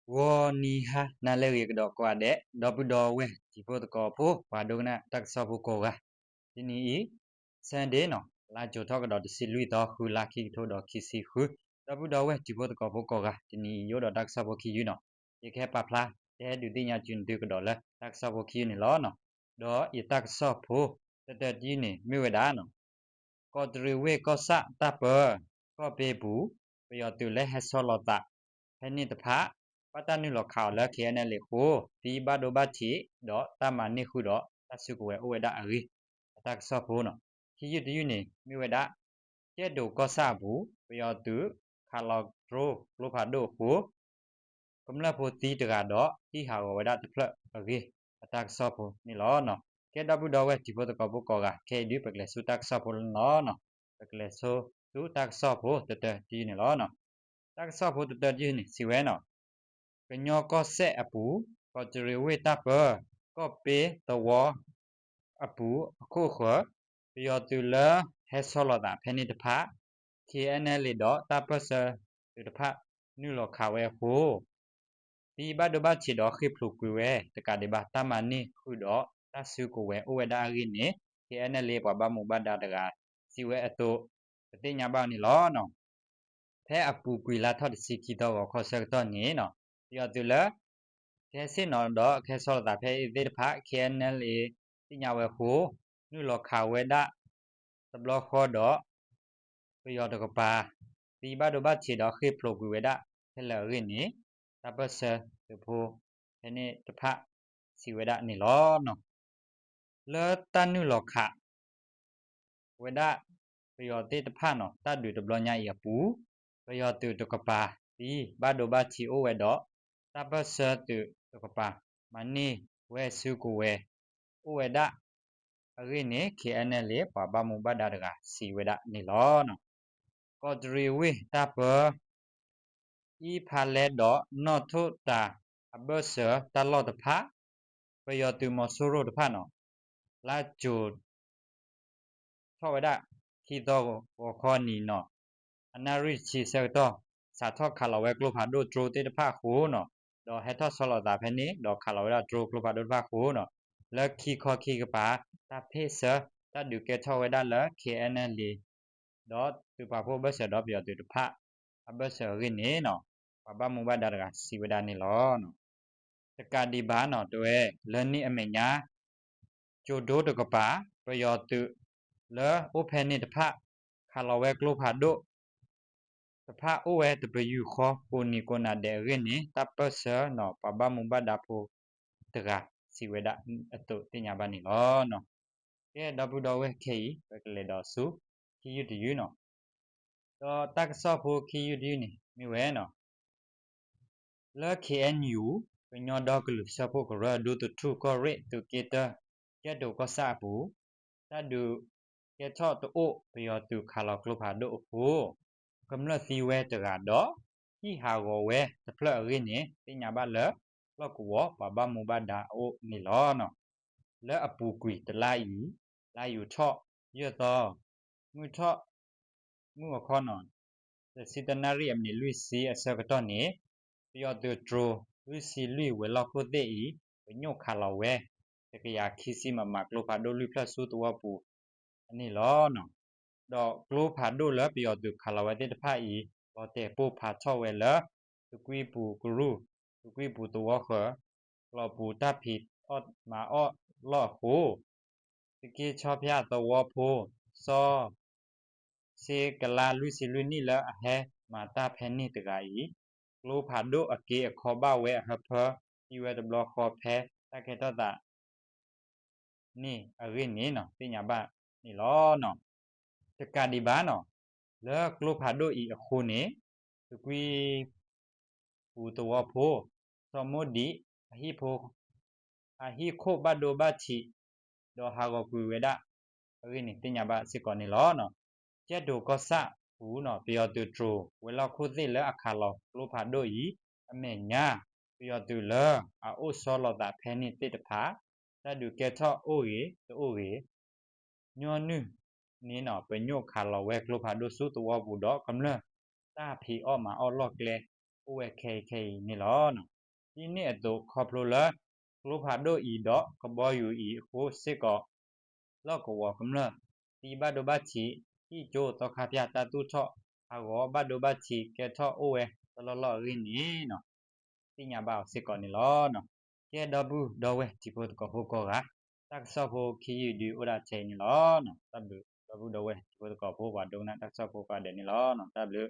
ဂီၤနံၤဟါနၤလၢအဂ့ၤကဒီးကိးဂၤဒဲး ဒီပုၢ်ဒီဝဲၢ်တံၤဖိသကိးဖိ ပှၤဒိကနၣ်တၢ်ကစီၣ်ဖိကိးဂၤ, တနံၤအံၤ Sunday နီၤ လါကၠိၤထီၣ်ကဒီးတဆံလွံၢ်သီ ဃုလါခံကထိဒီးခံဆံဃု, ဒီပုၢ်ဒီဝဲၢ်တံၤဖိသကိးဖိကိးဂၤ တနံၤအံၤယအိၣ်ဒီးတၢ်ကစီၣ်ဖိခံယုၢ်နီၤ, ယကဟဲပာ်ဖျါ ယဟဲဒုးသ့ၣ်ညါက့ၤသုကဒီးလၢတၢ်ကစီၣ်ဖိခံယုၢ်န့ၣ်လီၤ. ဒီးယတၢ်ကစီၣ်ဖိ တတၢတယုၢ်န့ၣ် မ့ၢ်ဝဲဒၣ် ကီးတရံးဝ့ၢ်ကီၢ်ဆၣ်တၢ်ပၢ ကီၢ်ပ့ပူၤ ပယီၤသုးလၢဟဲဆီလီၤသး ဖဲန့ၣ်တဖၣ် ဘၣ်တၢ်နုာ်လီၤခးအီၤလၢ KNLA အဃိ သံဘၣ်ဒိဘၣ်ထံး ဒီးတၢ်မၤန့ၢ်ဃုာ်ဒီးတၢ်စုကဝဲၤအိၣ်ဝဲဒၣ်အဂ့ၢ် အတၢ်ကစီၣ်ဖိနီၤ. ခံယုၢ်တယုၢ်န့ၣ် မ့ၢ်ဝဲဒၣ် ကဲၣ်ဒိးကီၢ်ဆၣ်အပူၤ ပယီၤသုးခးလီၤ drone ကျိဖးဒိၣ်အဃိ ကမျၢၢ်ဖိသံတဂၤဒီး ဟံၣ်ဟးဂီၤဝဲဒၣ်တဖျၢၣ်အဂ့ၢ် အတၢ်ကစီၣ်ဖိန့ၣ်လီၤ. ကဲဒီပုၢ်ဒီဝဲၢ်တံၤဖိသကိးဖိကိးဂၤ ခဲအံၤဒုး ပကလဲၤဆူတၢ်ကစီၣ်ဖိလီၤနီၤ. ပကလဲၤဆူ ဆူတၢ်ကစီၣ်ဖိတတၢတယုၢ်န့ၣ်လီၤ. တၢ်ကစီၣ်ဖိတတၢတယုၢ်န့ၣ် စံးဝဲနီၤ, ကညီကီၢ်စဲၣ်အပူၤ ကီးတရံးဝ့ၢ်တၢ်ပၢ ကီၢ်ပ့သဝီ အပူၤအခိၣ်အဃၢၤ ပယီၤသုးလၢဟဲဆီလီၤသးဖဲန့ၣ်တဖၣ် KNLA ဒီးတၢ်ပၢၢ်ဆၢသုးတဖၣ် နုာ်လီၤခးဝဲအဃိ သံဘၣ်ဒိဘၣ်ထံးဒီးဃ့ၢ်ဖျိးကွံာ်ဝဲတကးဒံးဘၣ် တၢ်မၤန့ၢ်ဃုာ်ဒီးတၢ်စုကဝဲၤအိၣ်ဝဲဒၣ်အဂ့ၢ်န့ၣ် KNLA ပှၤဘၣ်မူဘၣ်ဒါတဂၤ စံးဝဲအသိး ပသ့ၣ်ညါဘၣ်န့ၣ်လီၤ. ဖဲအပူၤကွံာ်လါထီၣ်တဆံခံသီဂီၤခီဆၢကတီၢ်န့ၣ် ပယီၤသုးလၢ ကဟဲဆ့ၣ်နီၤဒီးကဟဲဆီလီၤသးဖဲအံၤသ့ၣ်တဖၣ် KNLA သ့ၣ်ညါဝဲအဃိ နုာ်လီၤခးဝဲဒၣ်တဘျီဃီဒီး ပယီၤတကပၤ သံဘၣ်ဒိဘၣ်ထံးဒီးဃ့ၢ်ဖျိးကွံာ်ဝဲဒၣ်ခဲလၢာ်အဂ့ၢ်န့ၣ် တၢ်ပၢၢ်ဆၢသုးဖိဖဲန့ၣ်တဖၣ် စံးဝဲဒၣ်န့ၣ်လီၤ. လၢတၢ်နုာ်လီၤခး ဝဲဒၣ်ပယီၤသ့ၣ်တဖၣ်နီၤ တၢ်ဒုးတဘျီညါအံၤအပူၤ ပယီၤသုးတကပၤ သံဘၣ်ဒိဘၣ်ထံးအိၣ်ဝဲဒီး တၢ်ပၢၢ်ဆၢသုးတကပၤ မၤန့ၢ်ဝဲစုကဝဲၤအိၣ်ဝဲဒၣ်အဂ့ၢ်န့ၣ် KNLA ပှၤဘၣ်မူဘၣ်ဒါတဂၤစံးဝဲဒၣ်န့ၣ်လီၤ. ကီးတရံးဝ့ၢ်တၢ်ပၢ အံဖါလဲဒီးနီၣ်ထိၣ်တၤအဘၢၣ်စၢၤတၢ်လီၢ်တဖၣ် ပယီၤသုးမီၤစိရိၤတဖၣ်နီၤ လါကၠိၤ ထီၣ်ဝဲဒၣ်ခံသီဂီၤခီနံၤနီၤ အနၣ်ရံၣ်တဆံဆၢကတီၢ် စးထီၣ်ခးလီၤဝဲကျိဖးဒိၣ်တြိသ့ၣ်တဖၣ်အဃိနီၤ ဒီးဟဲထီၣ်ဆီလီၤသးဖဲန့ၣ် ဒီးခးလီၤဝဲဒၣ်တြိကျိဖးဒိၣ်တဖၣ်အဃိနီၤ လၢခံခီခံကပၤ တၢ်ဖ့ၣ်ဆၢ တၢ်ဒုးကဲထီၣ်ဝဲဒၣ်လၢ KNLA ဒီးသုးပာ်ဖှိၣ်အဘၢၣ်စၢၤဒီးပယီၤသုးတဖၣ်အဘၢၣ်စၢၤအဂ့ၢ်န့ၣ်နီၤ ပှၤဘၣ်မူဘၣ်ဒါတဂၤစံးဝဲဒၣ်န့ၣ်လီၤ. တကးဒံးဘၣ်နီၤ တဝဲ လၢန့ၣ်အမဲာ်ညါ ကၠိၤဒိတကပၤ ပယီၤသုးလၢအိၣ်ဖဲန့ၣ်တဖၣ် ခးလီၤဝဲကျိဖးဒိၣ်တဖၣ်အိၣ်ဝဲတပယူာ်ဃီ ကိးနံၤကိးနၤဒဲးအဂ့ၢ်န့ၣ် တၢ်ပၢၢ်ဆၢနီၤ ပှၤဘၣ်မူဘၣ်ဒါဖိတဂၤစံးဝဲဒၣ်အသိးသ့ၣ်ညါဘၣ်န့ၣ်လီၤ. ကဲဒီပုၢ်ဒီဝဲၢ်ခဲအံၤ ပကလဲၤဒီးဆူ ခံယုၢ်တယုၢ်နီၤ ဒီးတၢ်ကစီၣ်ဖိခံယုၢ်တယုၢ်န့ၣ် မ့ၢ်ဝဲနီၤ လၢ KNU ကညီဒီကလုာ်စၢဖှိၣ်ကရၢ ဒူသထူၣ်ကီၢ်ရ့ၣ်သုးက့တၢ ကဲၣ်ဒိးကီၢ်ဆၣ်အပူၤ တၢ်ဒုးကဲထီၣ်တအိၣ် ပယီၤသုးခးလီၤကျိဖးဒိၣ်အဃိ ကမျၢၢ်သံဝဲတဂၤဒီး ဟံၣ်ဟးဂီၤဝဲတဖျၢၣ်အဂ့ၢ်န့ၣ် သ့ၣ်ညါဘၣ်လၢ လီၢ်ကဝီၤပှၤဘၣ်မူဘၣ်ဒါအအိၣ်န့ၣ်လီၤ. လၢအပူၤကွံာ်တလါအံၤ လါယူၤထီၣ်ယဲၢ်သီ မုၢ်ထီၣ် မုၢ်အခီနီၤ တဆံတနၣ်ရံၣ်အမံးနံးလွံၢ်ဆံအဆၢကတီၢ်န့ၣ် ပယီၤသုးတြိၤလွံၢ်ဆံလွံၢ်ဝဲၤလီၢ်ခိၣ်သ့ၣ်အံၤ ပညိၣ်ခးလီၤဝဲ တကယၤခံဆံ မမ ကျိဖးဒိၣ်လွံၢ်ဖျၢၣ်ဆူသဝီပူၤအန့ၣ်လီၤ. ဒီးကျိဖးဒိၣ်လၢပယီၤသုးခးလီၤဝဲသ့ၣ်တဖၣ်အံၤ လီၤတဲာ်ပိၢ်ဖးထီၣ်ဝဲလၢ သုးကွံပူၤကရူၢ် သုးကွံပူၤသဝီဃၢၤ လီၤပူၤတၢ်ဖံးအီၣ်မၤအီၣ်လီၢ်အဃိ သုးက့ဆီဖၠၣ်သဝီဖိ စီၤ စ့ကလါလွံၢ်ဆံလွံၢ်နံၣ်လၢအဟဲမၤတၢ်ဖဲန့ၣ်တဂၤအံၤ ကျိဖးဒိၣ်အက့အခီဘၣ်ဝဲအဟၢဖၢ သံဝဲတဘျီဃီဖဲတၢ်ကဲထီၣ်သး န့ၣ်အဂ့ၢ်န့ၣ်နီၤ သ့ၣ်ညါဘၣ်န့ၣ်လီၤ. တကးဒံးဘၣ်နီၤ လၢကျိဖးဒိၣ်အံၤအဃိန့ၣ် သုးကွံ ပူၤသဝီဖိ စီၤမိၢ်ဒံး အဟံၣ်ဖိ အဟံၣ်ခိၣ်ဘၣ်ဒိဘၣ်ထံး ဒီးဟးဂီၤကွံာ်ဝဲဒၣ်အဂ့ၢ်န့ၣ် သ့ၣ်ညါဘၣ်စ့ၢ်ကီးန့ၣ်လီၤ. ကဲၣ်ဒိးကီၢ်ဆၣ်ပူၤနီၤ ပယီၤသုးတြိၤဝဲၤလီၢ်ခိၣ်သ့ၣ်လၢအခးလီၤကျိဖးဒိၣ်အံၤ အမဲာ်ညါ ပယီၤသုးလၢအအိၣ်ဆီလီၤသးဖဲန့ၣ်သ့ၣ်တဖၣ် တၢ်ဒုးကဲထီၣ်အိၣ်ဂ့ၤတအိၣ်ဂ့ၤ ညီနုၢ်န့ၣ်နီၤ ပညိၣ်ခးလီၤဝဲကျိဖးဒိၣ်ဆူသဝီပူၤဒီးကမျၢၢ် တၢ်ဖံးအီၣ်မၤအီၣ်လီၢ်ကျဲ အိၣ်ဝဲခဲအံၤခဲအံၤန့ၣ်လီၤ. ဒ်န့ၣ်အသိး ခီဖျိလၢ ကျိဖးဒိၣ်အံၤဒီးကဘီယူၤအံၤအဃိစ့ၢ်ကီး လီၢ်ကဝီၤကမျၢၢ် သံဘၣ်ဒိဘၣ်ထံး ဟံၣ်ကၠိသီခါဖၠၣ်တၢ်သူၣ်ထီၣ်ဟးဂီၤဘၣ်ဒိဘၣ်ထံး ကဲထီၣ်အိၣ်ဝဲတလီၢ်လီၢ်အဂ့ၢ်န့ၣ် သ့ၣ်ညါဘၣ်အီၤစ့ၢ်ကီးန့ၣ်လီၤ. ကဲ ဒီပုၢ်ဒီဝဲၢ်တံၤဖိသကိးဖိကိးဂၤ, တၢ်ကစီၣ်ဖိခံယုၢ်ဒုအိၣ်ဒၣ်ထဲအံၤန့ၣ်လီၤ. တၢ်ဘျုး ဒီပုၢ်ဒီဝဲၢ်တံၤဖိသကိးဖိ ပှၤဒိကနၣ်တၢ်ကစီၣ်ဖိကိးဂၤဒဲးန့ၣ်လီၤ. တၢ်ဘျုး